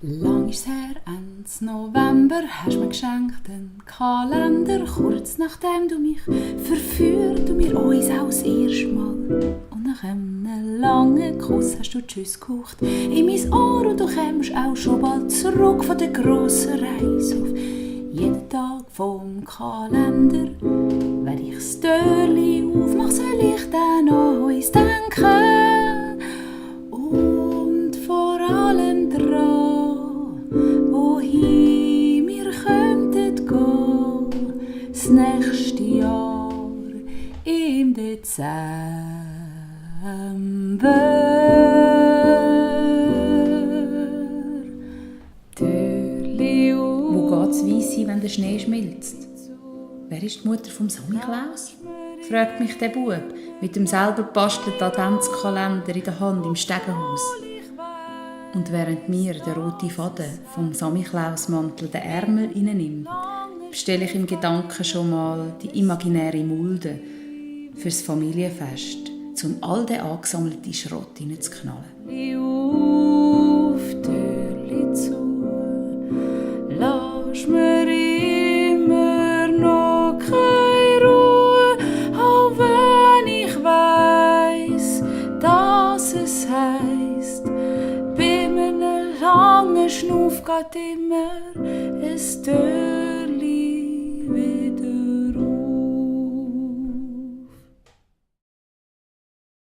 Lang ist's her, Ende November, hast mir geschenkt einen Kalender. Kurz nachdem du mich verführt und wir uns auch das erste Mal. Und nach einem langen Kuss hast du Tschüss gehaucht in mein Ohr und du kommst auch schon bald zurück von der grossen Reise. Auf jeden Tag vom Kalender, wenn ich das Türli aufmache, soll ich dann an uns denken. Und vor allem dran, wohin wir könnten gehen, das nächste Jahr im Dezember. Türli auf. Wo geht's Weisse, wenn der Schnee schmilzt? Wer ist die Mutter vom Samichlaus? Fragt mich der Bub mit dem selber gebastelten Adventskalender in der Hand im Stegenhaus. Und während mir der rote Faden vom Samichlausmantel den Ärmel reinnimmt, bestelle ich im Gedanken schon mal die imaginäre Mulde fürs Familienfest, um all den angesammelten Schrott reinzuknallen. Auf, Türli zu, lass mir immer noch keine Ruhe, auch wenn ich weiss, dass es heisst, bei einem langen Schnuff geht immer ein Türli